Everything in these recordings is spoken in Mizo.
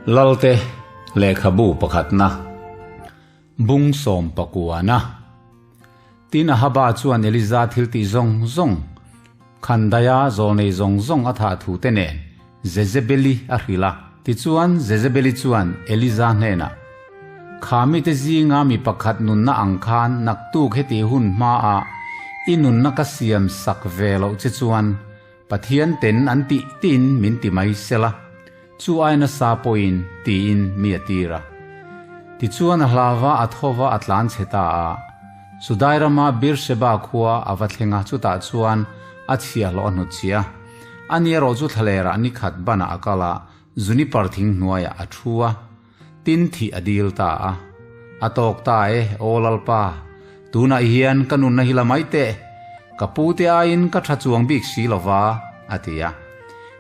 Lalte lehkhabu pakhatna bung sawm pakuana. Tin Ahaba chuan Eliza thil tih zawng zawng, Khandaia zawlnei zawng zawng a thah thu te nen Jezebeli a hrilh a. Tichuan Jezebeli chuan Eliza hnenah, Kha mite zinga mi pakhat nunna ang khan naktuk heti hun hmaah i nunna ka siam sak ve loh che chuan Pathian ten an tih tiin min ti mai sela, chu ai nasa pawhin tiin mi a tir a. Tichuan a hlava a thova a tlan chhe ta a. Judai rama Beersheba khua a va thleng a, chutah chuan a chhiahhlawh a hnutchhiah a. Ani erawh chu thlalerah ni khat banah a kal a, juniper thing hnuaiah a thu a. Tin thih a dil ta a. A tawk ta e, Aw Lalpa, tunah hian ka nunna hi la mai teh, ka pute aiin ka tha chuang bik si lo va, a ti a.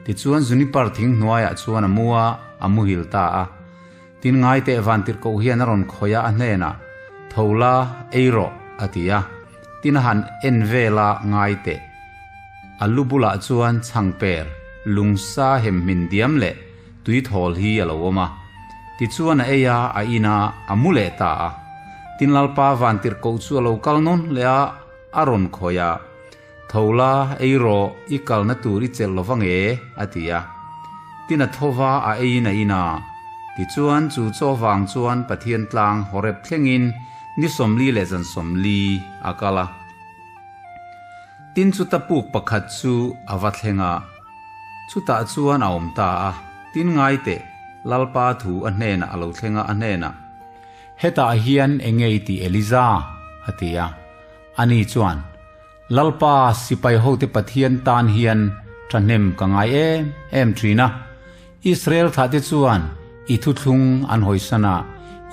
Tichuan juniper thing hnuaiah chuan a mu a, a muhil ta a. Tin ngai teh vantirhkoh hian a rawn khawih a, a hnenah, Tho la, ei rawh, a ti a. Tin a han en vel a, ngai teh. A lu bulah chuan chhangper, lungsa hem hmin diam leh Tui thawl hi a lo awm a. Tichuan a ei a, a in a, a mu leh ta a. Tin Lalpa vantirhkoh chu a lo kal nawn leh a, a rawn khawih a. Tho la, ei rawh, i kalna tur i chelh lo vang e, a ti a. Tin a tho va, a eiin a in a. Tichuan chu chaw vang chuan Pathian tlang Horeb thlengin ni 40 leh zan 40 a kal a. Tin chuta puk pakhat chu a va thleng a. Chutah chuan a awm ta a, tin ngai teh, Lalpa thu a hnenah a lo thleng a, a hnenah, Hetah hian eng nge i tih Eliza? a ti a. Ani chuan, Lalpa sipai hote Pathian tan hian thahnem ka ngai em em thin a. Israel thlahte chuan i thuthlung an hawisan a,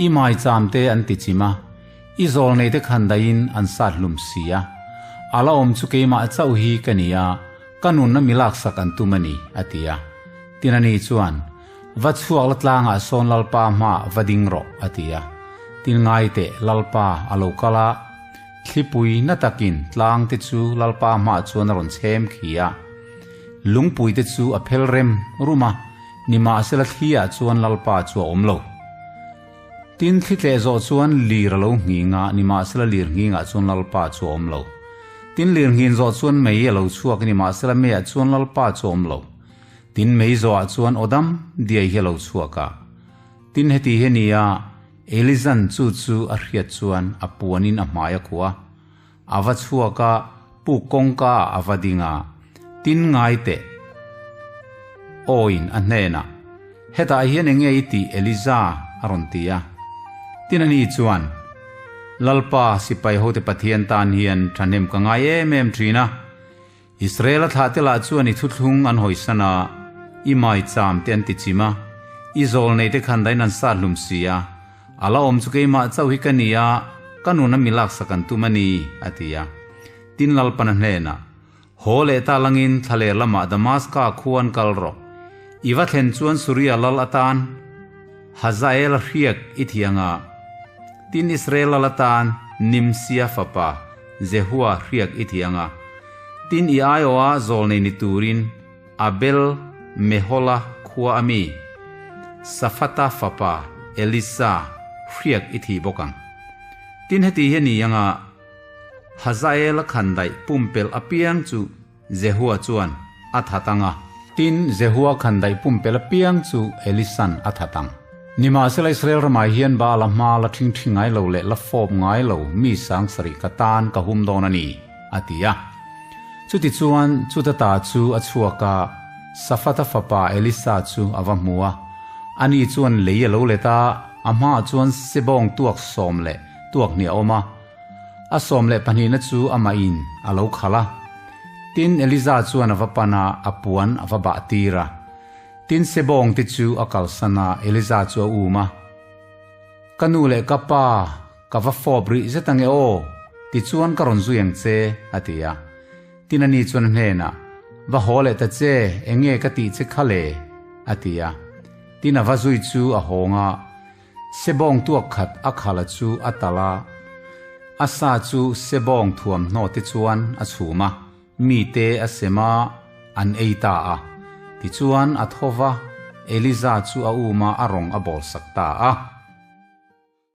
i maicham te an ti chim a, i zawlneite khandaiin an sat hlum si a. A la awm chu keimah chauh hi ka ni a, Ka nunna mi laksak an tum a ni, a ti a. Tin ani chuan, Va chhuak la tlangah sawn Lalpa hmaah va ding rawh, a ti a. Tin ngai teh, Lalpa a lo kal a, thlipui na takin tlang te chu Lalpa hmaah chuan a rawn chhem khi a. Lungpui te chu a phel rem rum a, nimahsela thliah chuan Lalpa chu a awm lo. Tin thli tleh zawh chuan lir a lo nghing a, nimahsela lir nghingah chuan Lalpa chu a awm lo. Tin lir nghin zawh chuan mei a lo chhuak, nimahsela meiah chuan Lalpa chu a awm lo. Tin mei zawhah chuan aw dam diai hi a lo chhuak a. Tin heti hi a ni a, Elizan chu chu a hriat chuan a puanin a hmai a khuh a. A va chhuak a, puk kawngka ah a va ding a, tin ngai teh. Awiin a hnenah, Hetah hian eng nge i tih Eliza? a rawn ti a. Tin ani chuan, Lalpa sipai hote Pathian tan hian thahnem ka ngai em em thin a. Israel a thlah te lah chuan i thuthlung an hawisan a, i maicham te an ti chim a, i zawlnei te khan dain an sat hlum si a, a la awm chu keimah chauh hi ka ni a, ka nun a mi laksak an tum a ni, a ti a. Tin Lalpan a hnenah, Haw leh ta langin thlaler lamah Damaska khua an kal rawh. I va thlen chuan Suria lal atan Hazael a hriak i thiang a, tin Israel lal atan Nimsia fapa Jehua hriak i thiang a, tin i aiawha zawlnei ni turin Abel Mehola khua a mi Safata fapa Elisa hriak i thih bawk ang. Tin heti hi a ni ang a, Hazael a khandaih pumpelh apiang chu Jehua chuan a that ang a. Tin, Jehua khandaih pumpelh apiang chu Elisan a that ang. Nimahsela Israel ramah hian Baala hma la ṭhingṭhi ngai lo leh la fawp ngai lo mi sangsarih ka tan ka hum dawn a ni, a ti a. Chutichuan, chuta ta chu a chhuak a, Safata fapa Elisa chu a va hmu a. Ani chuan lei a lo let a, a hmaah chuan sebawng tuak sawm leh tuak hnih a awm a. A sawm leh pahnihna chu amah in a lo khalh a. Tin, Eliza chuan a va pan a, a puan a va bah tir a. Tin, sebawng te chu a kalsan a, Eliza chu a um a. Ka nu leh ka pa, ka va fawp rih zet ange aw, tichuan ka rawn zui ang che, a ti a. Tin, ani chuan a hnenah, Va haw leh ta che, enge ka tih che kha le? a ti a. Tin, a va zui chu a hawng a. Sebawng tuak khat a khala chu a talh a, a sa chu sebawng thuamhnaw te chuan a chhum a, mi te a sem a, an ei ta a. Tichuan a tho va, Elija chu a um a, a rawng a bawlsak ta a.